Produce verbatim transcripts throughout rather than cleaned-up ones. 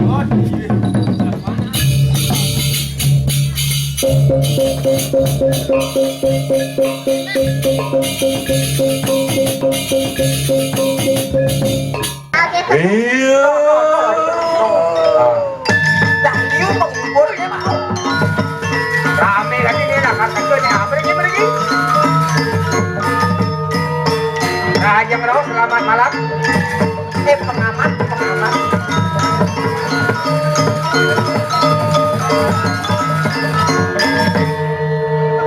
Iya. Dah, liu menghibur dia mau. Rame lagi nih, lah, kata gue nih, apa lagi, apa lagi? Raja Ngerau, selamat malam. Eh, pengamat, pengamat.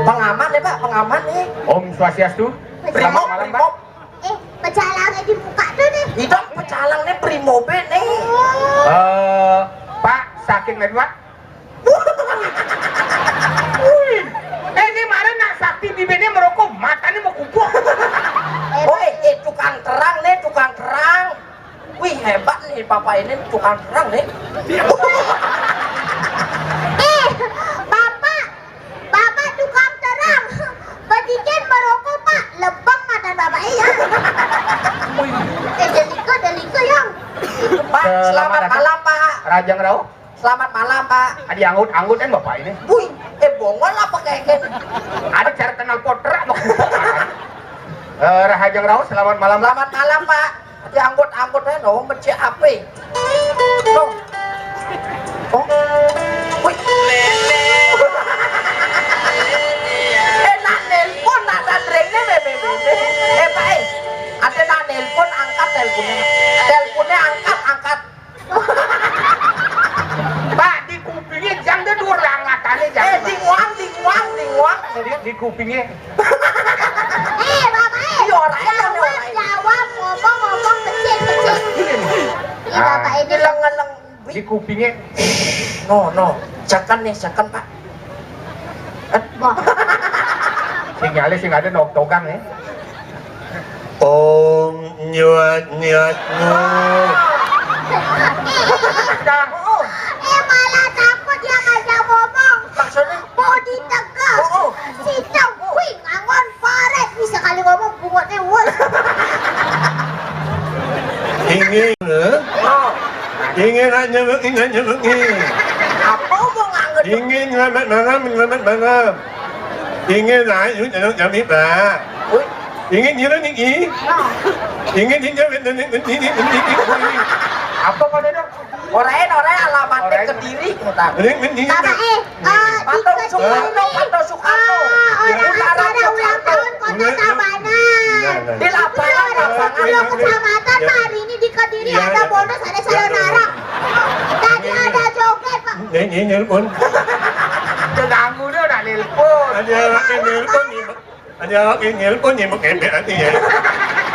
Pengamat ya, Pak, pengamat nih. Om Swastiastu. Selamat malam, Pak. Eh, pecalangnya dibuka tuh nih. Itu pecalangnya primobe nih. Eh, Pak, saking lebat. Wih. Eh, ini mana nak sakti bibirnya merokok, matanya mau kumpul. Oh, eh, eh, tukang terang nih, tukang terang. Wih, hebat nih Bapak ini, tukang terang nih. Eh, Bapak, Bapak tukang terang. Bedikin merokok, Pak. Lebeng mata Bapak, iya. Wih. Eh, deliko, deliko, Yang. Pak, selamat malam, Pak. Raja Ngerau. Selamat malam, Pak. Adi anggut-anggut kan Bapak ini. Wih, eh, bongol apa keken? Ada cara kenal potra mau. Eh, Raja Ngerau, selamat malam. Selamat malam, Pak. Adi anggut-anggut aja, no, mecek ape? No. Oh. Wih. Eh, nak nelpon, nak tandringne, be, be, be, be. Eh, Pak, eh. Ada nak nelpon, angkat telponnya. Telponnya angkat, angkat. Pak, di kupingnya jang deh, dua langatannya jang. Eh, dinguang, dinguang, dinguang. Di, di kupingnya. Eh, Bapak, eh. Iya, orang enak nih, orang enak. Jawab, ngomong, ngomong, kecil, kecil. Iya, Bapak, ini lengeleng. Di kupingnya. No, no. Jangan nih, jangan, Pak. Eh. Wah. Sinyalnya sing ada nok togang ya. Om nyuat nyuat nu. Eh, malah takut dia ngajak ngomong. Maksudnya? Mau ditegak. Oh, oh. Si Cengkuy ngangon paret. Bisa kali ngomong bungotnya wus. Ingin, eh? Oh. Ingin nak nyebut, ingin nyebut ni. Apa mau ngangon? Ingin selamat malam, selamat malam. Ingin lah, you jangan kami, Pak. Ui. Ingin you ni, ingin you jangan ni, ni, ni, ni, ni, ni. Apa kau dah? Orain, orain, alamatnya Kediri, ngutang. Ini, ini, ini. Bapak, eh, eh, patung Soekarno, patung Soekarno. Orang acara ulang tahun Kota Tabanan. Di lapangan, lapangan. Kecamatan, hari ini di Kediri ada bonus, ada sayonara. Tadi ada joget, Pak. Ini, ini, ini pun. Terganggu dia udah nelpon. Ada orang yang nelpon ni. Ada awak yang nelpon ni, mengembek hati ya.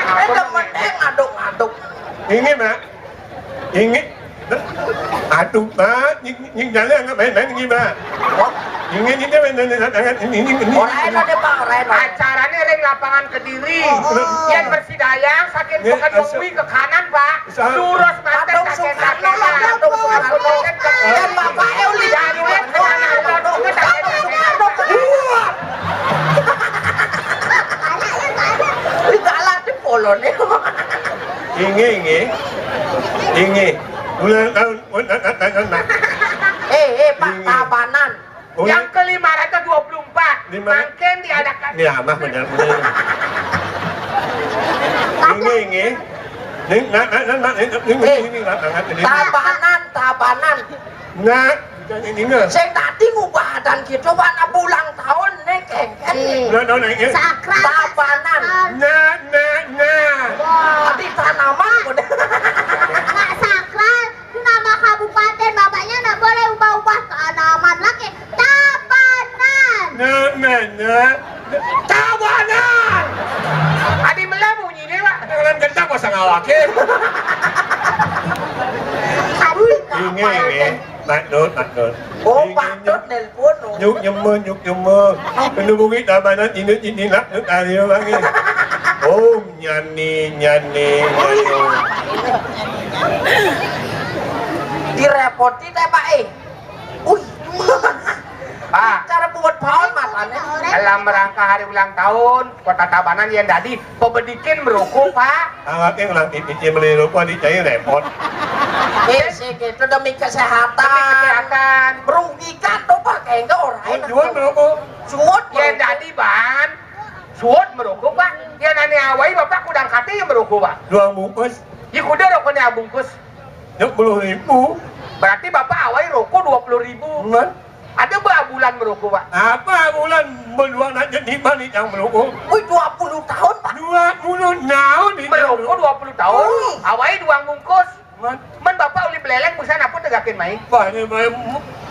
Apa namanya? Ngaduk-ngaduk. Ini, Mak. Ini. Aduh, Mak. Ini, ini jalan nak main-main ni, Mak. Ini, ini, main, main, main, main, ini, ini, ini. Orang ada, Pak, orang ada. Acaranya ring lapangan Kediri. Oh, oh. Yang bersih dayang, sakit bukan asal. Ke kanan, Pak. Lurus mata. Patung Soekarno lah, patung Soekarno. Dan Bapak Euli. Patung Soekarno. Wih, galak di polone. Inge, inge. Inge. Ulang tahun. Eh, eh, Pak, Tabanan. Oh, yang ke lima ratus dua puluh empat. Lima. Mangkin diadakan. Ini amah bener, bener. Ini, ini. Ini, nah, nah, nah, nah, ini, ini, eh, ini, nah, nah, ini. Tabanan, Tabanan. Nah, ini, ini, nah. Sing tadi ngubah adan gitu, Pak, nak ulang tahun nih, kengken. Nah, nah, nah, ini. Sakral. Tabanan. Nah, nah, nah. Wah. Tadi tanaman, udah. Nak sakral. Nama kabupaten bapaknya ndak boleh ubah-ubah, tanaman lagi. Tabanan. Nah, nah, nah. Tabanan. Adi mela bunyi dia, Pak. Dengan kencang pasang awakin. Aduh, ini, ini. Mak Dut, Mak Dut. Oh, Pak Dut nelpon, oh. Nyuk nyemeng, nyuk nyemeng. Kena bunyi Tabanan, ini, ini, nak, nak, hari lagi. Oh, nyani, nyani, nyani. Direpoti teh, Pak, eh. Uy. Pak. Cara buat paon matanya. Dalam rangka hari ulang tahun Kota Tabanan yang tadi pebedikin merokok, Pak. Awaknya ngelatih pici beli rokok di cai repot. Eh, sing gitu demi kesehatan. Demi kesehatan. Merugikan tuh, Pak, kayaknya orang. Mun jual merokok. Suut. Yén dadi ban, suut merokok, Pak. Yén ané awai Bapak kudang kati ya merokok, Pak. Dua bungkus. Ya kuda rokoknya bungkus. Ya puluh ribu. Berarti Bapak awai rokok dua puluh ribu. Bener. Ada berapa bulan merokok, Pak? Apa bulan? Beluang nak jadi balik yang merokok. Wih, dua puluh tahun, Pak. Dua puluh tahun ini. Merokok dua puluh tahun. Hmm. Awai dua bungkus. Mat. Men Bapak uli beleleng busan apa tegakin mai? Wah, ini mai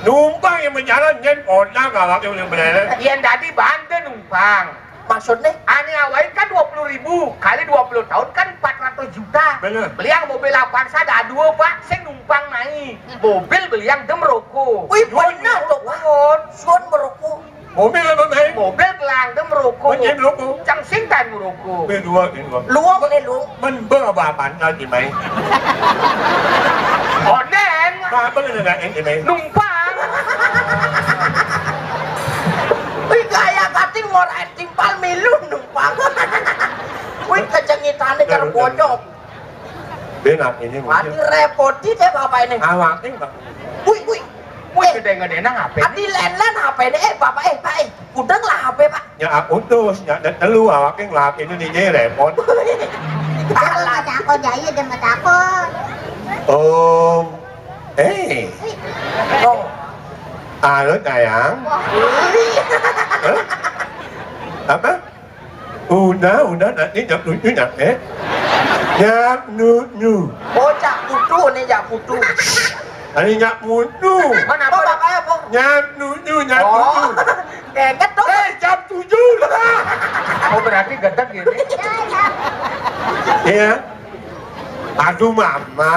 numpang yang menjalan, nyen otak awak yang uli beleleng. Yén dadi ban teu numpang. Maksudnya? Ané awai kan dua puluh ribu kali dua puluh tahun kan empat ratus juta. Bener. Beliang mobil Avanza ada dua, Pak, sing numpang mai. Mobil beliang dem rokok. Wih, bener tuh, Pak. Suun. Suun merokok. Mobil apa, Mai? Mobil gelang tu merokok. Menyem rokok. Cang sing tan merokok. Berdua, berdua. Luang ni, luang. Men ber apa, apa nak di Mai? Onen. Apa kena nak di Mai? Numpang. Wih, gaya kating ngorek timpal milu numpang. Wih, kecengitane karo bocok. Benak ini mati mungkin. Repoti deh bapak ini. Awak ini, Pak. Wih, wih. Wih, eh, gedé-gedé nang H P. Adi len-len H P ini, eh, bapak, eh, Pak, eh. Udang lah H P, Pak. Ya, aku tuh, ya, ada telu, awak yang laki ini nih, jadi repot. Kalau nggak takut, ya, iya, dia nggak takut. Om, eh. Oh. Halo, sayang. Wah. Hah? Apa? Udah, udah, nanti jam tujuh nyampe. Jam tujuh. Bocah kutu nih, jak kutu. Hari nyak mutu. Mana apa? Apa, apa? Nyak tujuh, nyak tujuh. Keget tuh. Eh, jam tujuh lah. Oh, berarti gedeg ini. Iya. Aduh, Mama.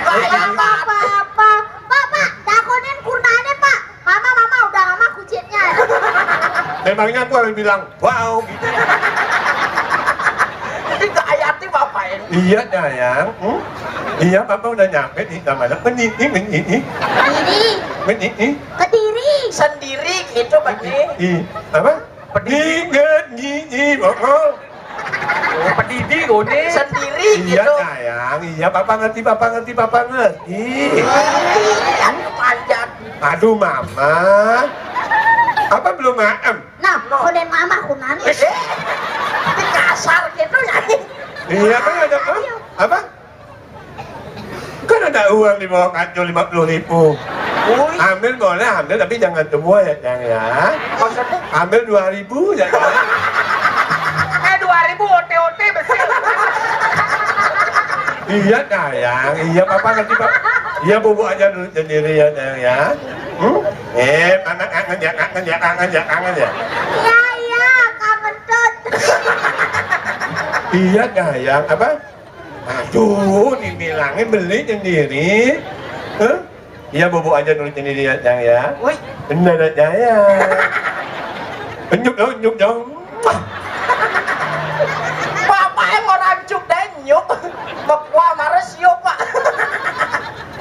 Kayak apa-apa. Pak, Pak, dakonin kurnane, Pak. Mama, Mama, udah Mama kucitnya. Memangnya aku harus bilang, "Wow," gitu. Ini gak ayati Bapak ini. Iya, sayang. Hmm? Iya, Papa udah nyampe di mana? Meniti, meniti. Kediri. Meniti. Kediri. Sendiri gitu, Pak. Apa? Pedidi. Ingat, gigi, oh, oh. Oh, pedidi, Goni. Sendiri gitu. Iya, sayang. Iya, Papa ngerti, Papa ngerti, Papa ngerti. Iya, panjat. Aduh, Mama. Apa belum maem? Nah, kau dan Mama, aku nangis. Eh, kasar gitu, ya. Iya, kan ada, apa? Apa? Kan ada uang di bawah kancil lima puluh ribu. Wih. Ambil boleh, ambil, tapi jangan semua ya, Jang, ya. Maksudnya? Ambil dua ribu ya, Jang. Eh, dua ribu O T O T bersih. Iya, sayang. Iya, Papa ngerti, Pak. Iya, bubuk aja dulu sendiri ya, Jang, ya. Hmm? Eh, anak kangen ya, kangen ya, kangen ya, kangen ya. Iya, iya, Kak Mentut. Iya, sayang. Apa? Aduh, dibilangin beli sendiri. Hah? Iya, bobo aja dulu sendiri ya, Jang, ya. Wih. Bener aja ya. Enyuk dong, enyuk dong. Bapak yang orang cuk deh, nyuk. Bapak marah sih, Pak.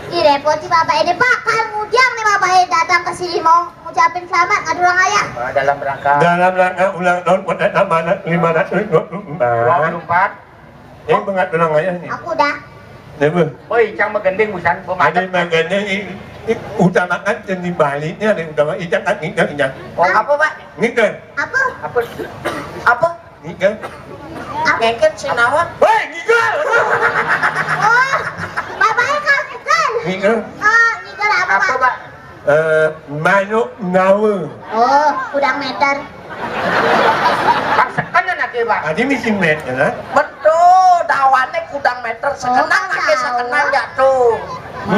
Ih, repot sih Bapak ini, Pak. Kan mudiang nih Bapak ini datang ke sini mau ngucapin selamat, nggak ulang ayah. Ah, dalam rangka. Dalam rangka ulang tahun pertama anak lima ratus dua puluh empat. Dua puluh empat. Eh, bengat ulang ayah nih. Aku dah. Apa? Oi, cang magending busan, ada magending i, i, utamakan jenis baliknya nih, utama ikan tak ngikan ikan. Oh, apa, Pak? Ngikan. Apa? Apa? Apa? Ngikan. Apa? Ngeket sinawa. Woi, ngikan. Oh, bapaknya kan ngikan. Ngikan. Ah, ngikan apa, Pak? Apa, Pak? Eh, manuk nawa. Oh, kudang meter. Pak, seken anak ya, Pak. Adi misi meter, ha? Betul, dawane kudang meter, sekenang. Oh, ake sekenang jatuh.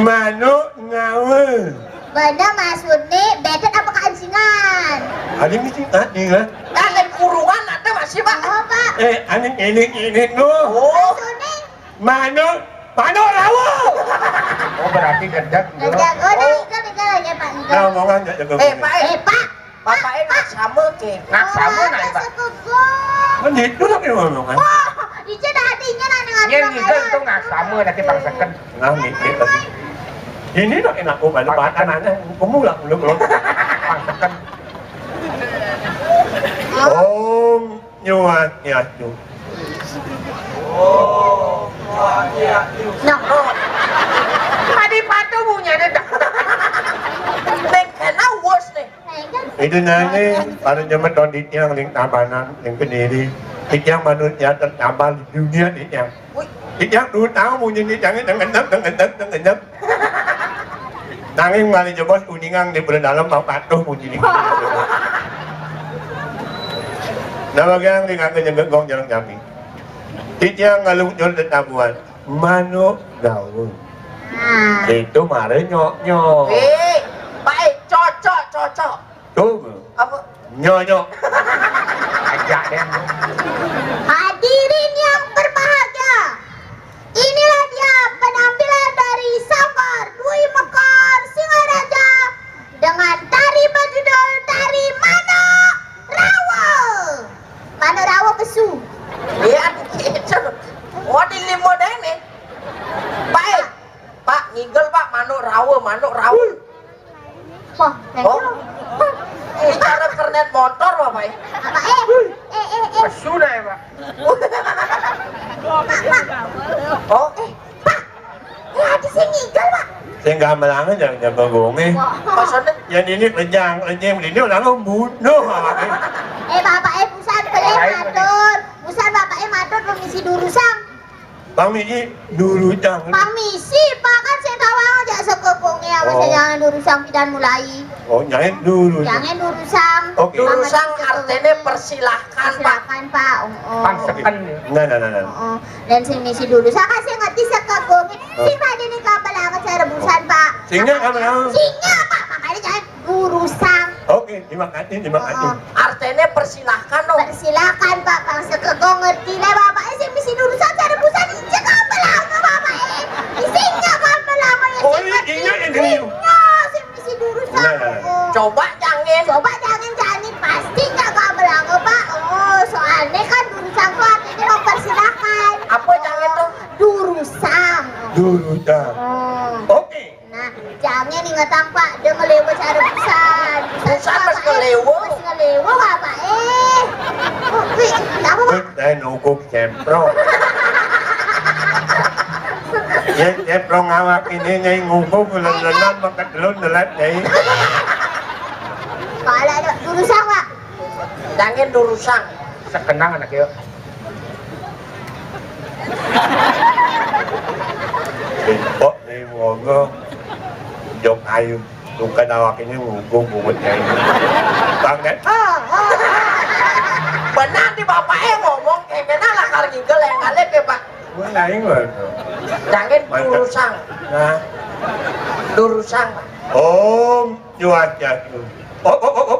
Manuk nawa. Bener maksudnya, betet apa keancingan? Adi misi tadi, ha? Kan di kurungan ada masih, Pak. Oh, Pak. Eh, anak ini, ini tuh. Oh. Maksudnya? Manuk, manuk rawa. Oh, berarti gedeg, bro. Gedeg. Oh, nah, ikan, ikan aja, Pak. Ikan. Nah, omongan nggak jago. Eh, Pak, eh. Eh, Pak. Bapak, eh, nggak sama, ke. Nggak sama, nah, Pak. Kan itu lah yang omongan. Wah, itu dah hatinya lah dengan. Yang orang itu lain. Itu nggak sama, nanti Pak seken. Nah, mikir tadi. Ini dong enak, oh, balik Pak makan seken. Aneh. Kamu lah, belum, belum. Pak seken. Om. Nyuat, nyuat, nyuat. Nah, oh. Itu nane, pada nyemeton titiang ring Tabanan, ring Kediri. Titiang manut nyatet tambah di dunia titiang. Wih. Titiang dulu tahu munyi titiang ini, tengendep, tengendep, tengendep. Nanging malih jebos kuningan di Benda Dalem, mau patuh munyi. Nah, bagian di kaki jenggot gong jalan kami. Titiang ngalungcur tetabuhan. Manuk daun. Nah. Itu mare nyok-nyok. Eh, baik, cocok, cocok. Tuh. Apa? Nyok-nyok. Ajak deh. Hadirin yang berbahagia, inilah dia penampilan dari Sanggar Dwi Mekar Singaraja dengan tari berjudul Tari Manuk Rawa. Manuk Rawa Besu. Iya, gitu. Oh, di limo deh nih. Baik. Pak, ngigel, Pak, manuk rawa, manuk rawa. Wah, oh. Ini cara kernet motor, Bapak, ya? Apa, eh? Eh, eh, eh. Sudah ya, Pak. Oh. Eh, Pak. Eh, ada sing ngigel, Pak. Sing gamelangan jangan jaga gome. Wah. Maksudnya? Yang ini pejang, ini, ini orang bunuh, Bapak. Eh, Bapak, eh, busan, eh, matur. Busan, Bapak, eh, matur, permisi durusang. Pamisi durusang. Pamisi, Pak, kan saya tahu aja sekepungnya, masa oh. Jangan durusang pidan mulai. Oh, jangan durusang. Jangan durusang. Oke. Durusang artinya persilahkan, Pak. Persilahkan, Pak. Oh, oh. Pangseken. Nah, nah, nah, nah. Oh, oh. Dan sing misi durusang, kan saya ngerti sekepungnya. Oh. Sing tadi nih kabel amat saya rebusan, Pak. Singnya kabel amat. Singnya, Pak, makanya jangan durusang. Oke, terima kasih, terima kasih. Oh. Artinya persilahkan, no. Persilahkan, Pak. Bangsa kego ngerti lah, Bapak. Eh, sing misi durusang, cara busan injek apa lama, Bapak? Eh, isinya apa lama ya? Oh, ini isinya ini. Isinya, sing misi durusang. Nah, nah, nah. Oh. Coba jangan. Coba jangan, jangan. Pasti nggak apa lama, Pak. Oh, soalnya kan durusang tuh artinya mempersilahkan. Apa jangan tuh? Durusang. Durusang. Hmm. Oke. Nah, jangan ingetang, Pak, dia ngelewa cara busan. Busan pas ngelewa. Pas ngelewa, Bapak, eh. Oh, wih, apa, Pak? Wih, saya nunggu cemprong. Ya, cemprong awak ini, nyai ngungkung, bulan-bulan, makan telur, nelat, nyai. Kepala ada durusang, Pak. Jangan durusang. Sekenang anak, yuk. Impok nih, ngomong. Jok ayu. Bukan awak ini ngungkung bungut kayak ini. Bang, kan? Benar di bapaknya ngomong, kayak kena lakar ngigel yang ngalep ya, Pak. Gue lain, gue. Jangan mantap. Durusang. Nah. Durusang, Pak. Om Swastiastu. Oh, oh, oh, oh.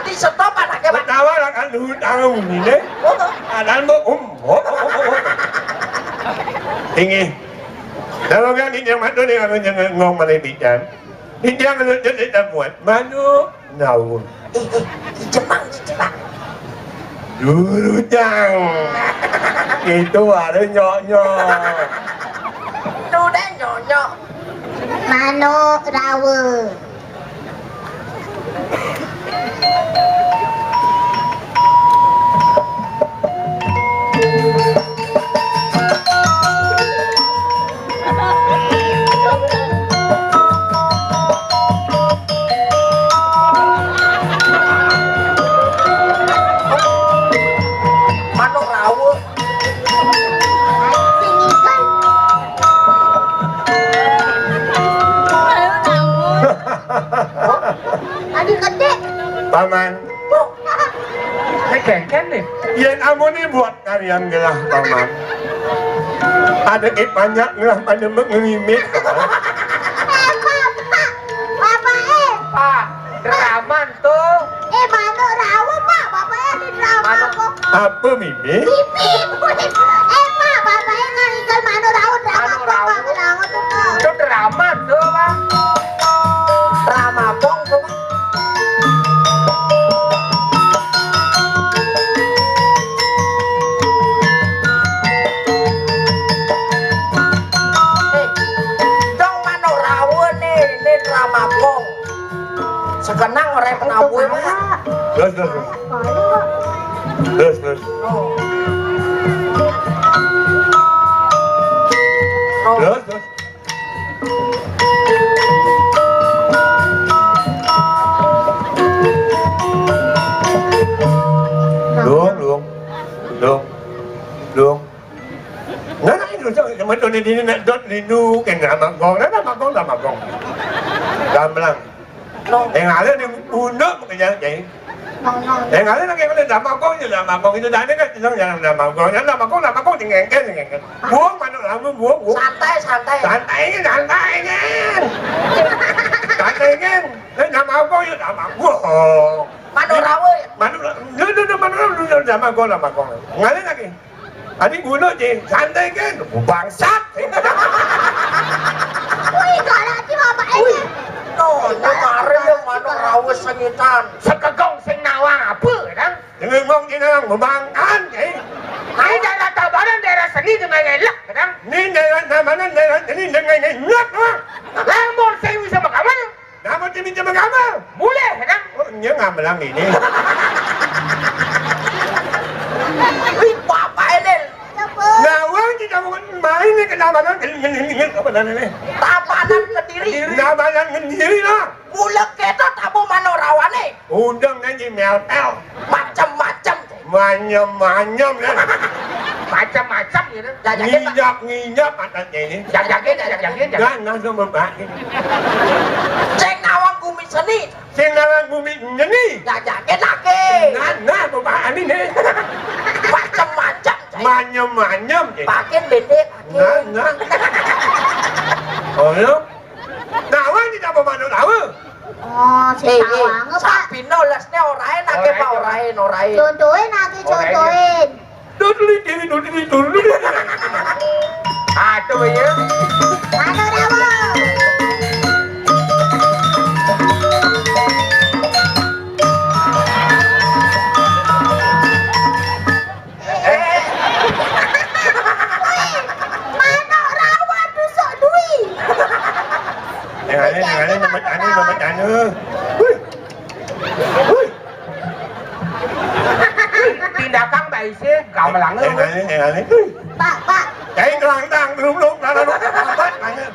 Adi stop anaknya, Pak. Tawa lah kan dulu tahu ini. Oh, oh. Adan bu, um. Oh, oh, oh, oh, oh. Tinggi. Kalau kan ini yang madu nih, kalau jangan ngomong malah bicara. Ini yang lu jadi tak buat. Madu, daun. Eh, eh, di Jepang, di Jepang. Durusang. Itu baru nyok-nyok. Itu udah nyok-nyok. Manuk rawa. Manuk rawuh. Adi gedé. Paman. Ini kengken nih. Yén amoné buat kalian gelah, Paman. Ada ki banyak gelah pada mengimit. Eh, Pak, Pak. Bapak, eh. Pak, deraman tuh. Eh, manuk rawuh, Pak. Bapak, eh, di drama kok. Apa, Mimi? Mimi. Eh, Pak, Bapak, eh, kan ikan manuk rawuh, drama kok, Pak. Manuk rawuh tuh, Pak. Itu deraman tuh, Pak. Drama kok tuh, Pak. Eh, dong manuk rawuh nih, ini drama kong. Sekenang orang rawuh, Pak. Terus, terus, terus. Terus, terus. Oh. Terus, terus. Ini, ini nek dot linu kene Damagong, nah, Damagong, Damagong. Gamblang. Lo. Yang ada di unduk makanya, Cai. Yang ada lagi, ada Damagong, ya Damagong. Itu tadi kan, itu yang Damagong. Yang Damagong, Damagong, di ngengkel, di ngengkel. Buang, mana lama, buang, buang. Santai, santai. Santai, santai, kan. Santai, kan. Eh, Damagong, ya Damagong. Manuk rawa, ya? Manuk rawa. Lu, lu, lu, manuk rawa, lu, lu, Damagong, Damagong. Yang ada lagi. Adi guna je, santai kan? Bangsat. Wih, galak je bapak ini. No, no, mari yang manuk rawa sengitan. Sekegong sing nawang apa, dang? Dengan ngomong je nang memangkan, eh. Ini daerah Tabanan, daerah seni dengan elak, dang. Ini daerah Tabanan, daerah seni dengan elak, ah. Lamun sing bisa makaman. Nama tim itu menggambar? Mulai, kan? Oh, dia gamelan ini. Wih, bapak ini. Nawang kita main ni ke Tabanan, ini, ini, ini, apa namanya? Tabanan Kediri. Tabanan Kediri lah. Mula kita tabu manuk rawane. Undang nyanyi melpel. Macam-macam. Manyem-manyem, ya. Macam-macam, ya. Jajakin, Pak. Nginjak-nginjak atasnya ini. Jajakin, jajakin, jajakin. Nah, nah, sama, Pak. Sing nawang bumi seni. Sing nawang bumi nyeni. Jajakin lagi. Nah, nah, Bapak, ini nih. Macam-macam, Cai. Manyem-manyem, ya. Pakin bendek, pakin. Nah, nah. Oh, ya. Nawang tidak mau manuk rawa. Oh, sing nawang, Pak. Sapino lesne orahe nake, Pak, orahe, orahe. Contohin nake, contohin. Duduli diri, duduli, duduli. Aduh, ya. Aduh, rawa. Eh. Wih, manuk rawa tusuk dui. Yang aneh, yang aneh, nomor anu, nomor anu. Wih. Wih. Tindakan baik sih, gamelange. Yang aneh, yang aneh. Wih. Pak, Pak. Kain kelantang, belum, belum, lalu, lalu, lambat, nanya.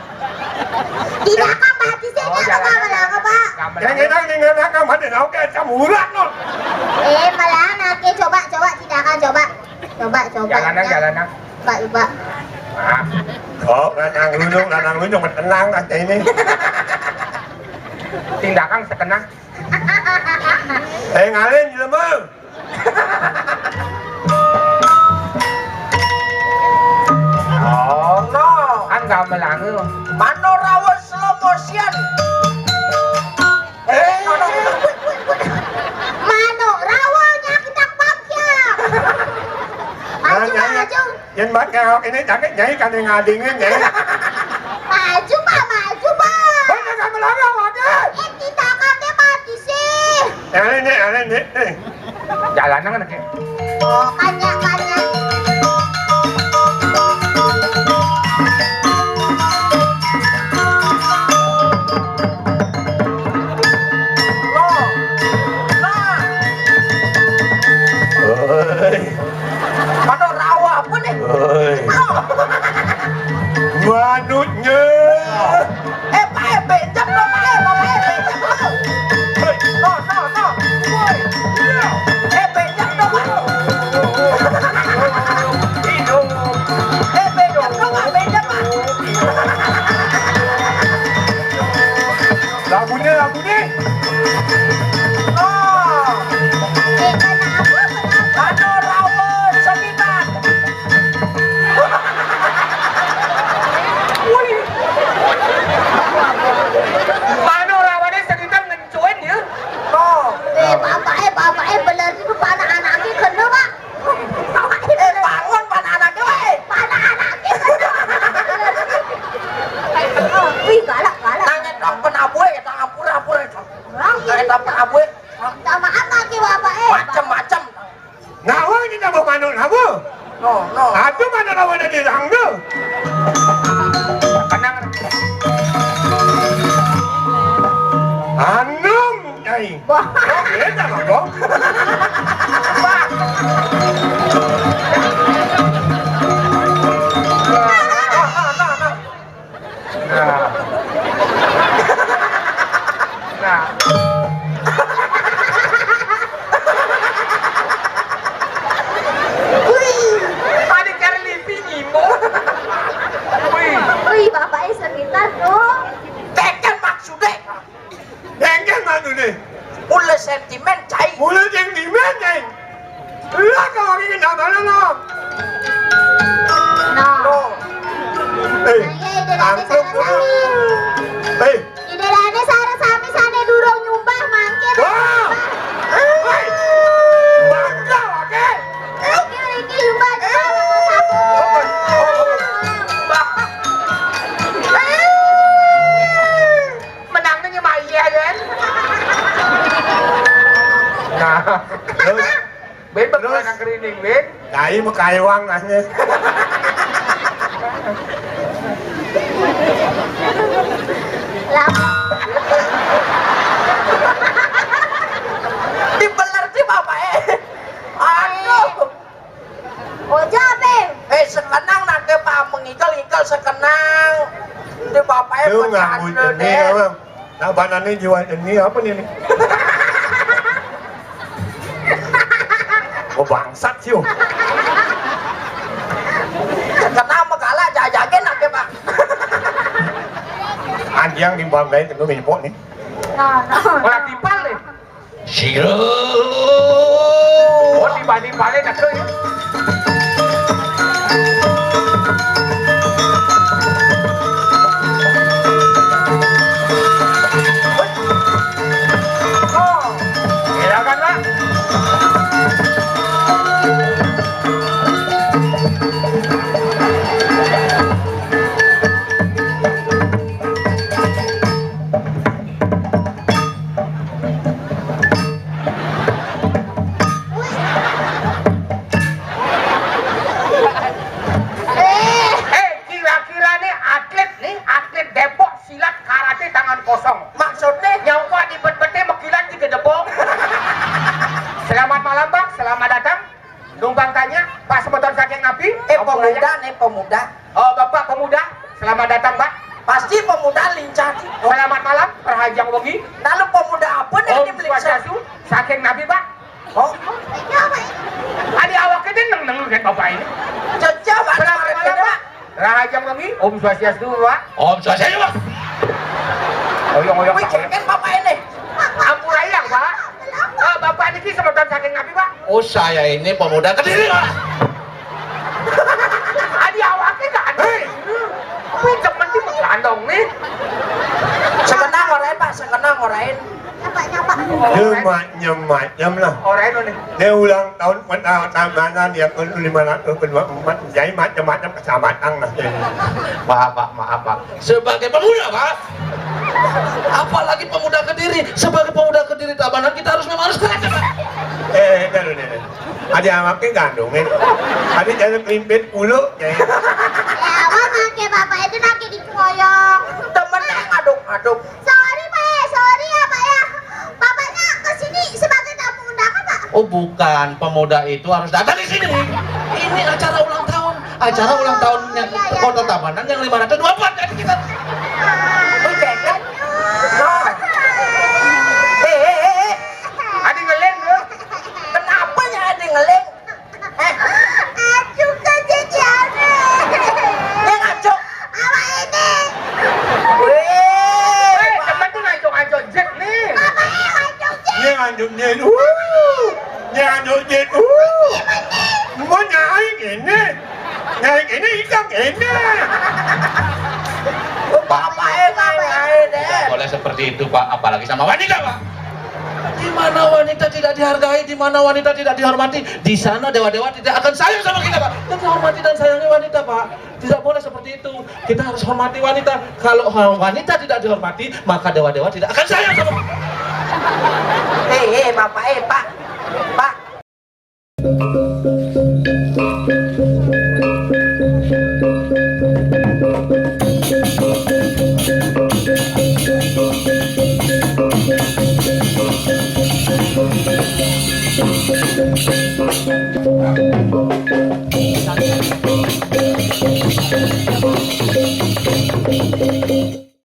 Tidak, Pak, Pak, di sini. Oh, aku jalan, nggak bilang apa. Gamelange. Yang enak, yang enak, kan, mana, oke, kamu urat, no. Eh, malah, nanti coba, coba, tidak akan coba. Coba, coba, jalanan, ya. Jalanan. Coba, coba. Ah. Oh, lanang gunung, lanang gunung, tenang, nanti ini. Tindakan sekenang. Eh, ngalin, jelema. Oh, no. Kan gamelange. Manuk rawa slow motion. Eh, no, no. Manuk rawa nyakitan bagja. Maju, nah, Nyai, maju. Yen mak nyaok ini jangkit Nyai kan ngadingin, Nyai. Maju, Pak, maju, Pak. Banyak gamelange, Pak. Eh, tindakannya mati sih. Yang ini, yang ini, eh. Jalanan kan, Ki. Oh, banyak, banyak. Loh. Nah. Oi. Manuk rawa apa nih? Oi. Manuknya. Eh, Pak, eh, pinjam dong, Pak, eh, Pak, eh, pinjam dong. Hei. No, no, no. Woi. Iya. Eh, pinjam dong, Pak. Hidup. Eh, pinjam dong, Pak, pinjam, Pak. Lagunya, lagunya. Oh. Eh, kenapa, kenapa? Aduh, rawon, sekitar. Wih. Mano rawane sekitar ngencuin ya? Oh. Eh, bapak, eh, bapak, eh, bener itu anak-anak ini kena, Pak. Eh, bangun, Pak, anak-anak, eh. Anak-anak ini kena. Wih, galak, galak. Nanya dong, penabue, kita ampura-ampura. Orang kita penabue. Minta maaf lagi, bapak, eh. Macem-macem. Nawang kita mau manuk nawa. No, no. Aduh, mana lawan dari rangga? Tenang. Anum, Nyai. Wah. Beda, Bang, Bang. Wah. Nah. Nah. Wih, ada Carly P nyimbo. Sentimen, cai. Mula sentimen, cai. Lah, kalau ini kenapa lo, no? No. No. Eh, nah, iya, ide rame angklung sareng sami. Eh. Ide rame sareng sami sane durung nyumbah mangke. Wah. Eh. Bangga, oke. Iki, iki nyumbah, nyumbah, nyumbah. Oh, oh, oh. Menangnya nyemak iya, kan? Nah, terus? Bebek terus? Anak kerining, Win. Kai mau kaiwang nanya. Lah. Dibeler di bapak, eh. Aduh. Ojo, Bim. Eh, sekenang nake Pak mengikel-ikel sekenang. Di bapaknya. Lu nganggu bercanda, ini, deh. Abang. Nah, banane jiwa ini apa nih, nih? Oh, bangsat sih. Sekenang megala jajage nake, Pak. Anjing timbang gawe kena mepok nih. Nah, nah. Ora timpal nih. Sira. Oh, tiba-tiba nek ya. Oh, silakan, Pak. Eh, kira-kira nih atlet nih, atlet Depok silat karate tangan kosong. Maksudnya? Nyangkut di bet-bete mekilat di gedebong. Selamat malam, Pak. Selamat datang. Numpang tanya, Pak semeton saking napi? Eh, pemuda nih, pemuda. Oh, Bapak pemuda, selamat datang, Pak. Pasti pemuda lincah. Selamat malam, Rahajeng wengi. Lalu pemuda apa nih? Om Swastiastu, saking napi, Pak? Oh. Adi awake dene neng-neng kan Bapak ini. Cocok, Pak. Selamat malam, Pak. Rahajeng wengi, Om Swastiastu, Pak. Om Swastiastu, Pak. Oyong-oyong, Pak. Wih, cekin Bapak ini. Ampura ya, Pak. Eh, Bapak niki semeton saking napi, Pak? Oh, saya ini pemuda Kediri, Pak. Adi awake gak ada. Hei. Wih, temen di Megandong nih. Sekenang orain, Pak, sekenang orain. Nyemak, nyemak, nyem lah. Orain nih. Dia ulang tahun pertama tahunan yang ke lima ratus kedua empat. Jadi macam-macam kecamatan lah. Maaf, Pak, maaf, Pak. Sebagai pemuda, Pak. Apalagi pemuda Kediri. Sebagai pemuda Kediri Tabanan, kita harus memang harus keren, Pak. Eh, dah, dah, dah. Ada awake gandungin. Ada jalan kelimpit puluh, ya. Ya, apa make bapak itu nake dicoyong. Temen ngaduk-ngaduk. Sorry, Pak, ya, sorry ya, Pak, ya. Bapaknya ke sini sebagai tamu undangan, Pak. Oh, bukan, pemuda itu harus datang di sini. Ini acara ulang tahun, acara ulang tahunnya. Oh, iya, iya, Kota Tabanan yang lima ratus dua puluh empat, jadi kita. Oh, jangan. Eh, eh, eh, eh. Adi ngeling, bro. Kenapa ya Adi ngeling? Eh? Acuk kan jadi aneh. Dia ngacuk. Apa ini? Wih. Eh, temen tuh ngacuk-ngacuk jet nih. Apa ini ngacuk jet? Dia ngacuk jet. Wuh. Dia ngacuk jet. Wuh. Gimana? Mau nyai gini. Nyai gini, ikan gini. Bapak, eh, main-main, eh. Tidak boleh seperti itu, Pak. Apalagi sama wanita, Pak. Di mana wanita tidak dihargai, di mana wanita tidak dihormati, di sana dewa-dewa tidak akan sayang sama kita, Pak. Jadi hormati dan sayangi wanita, Pak. Tidak boleh seperti itu. Kita harus hormati wanita. Kalau wanita tidak dihormati, maka dewa-dewa tidak akan sayang sama kita. Eh, eh, Bapak, eh, Pak. Pak.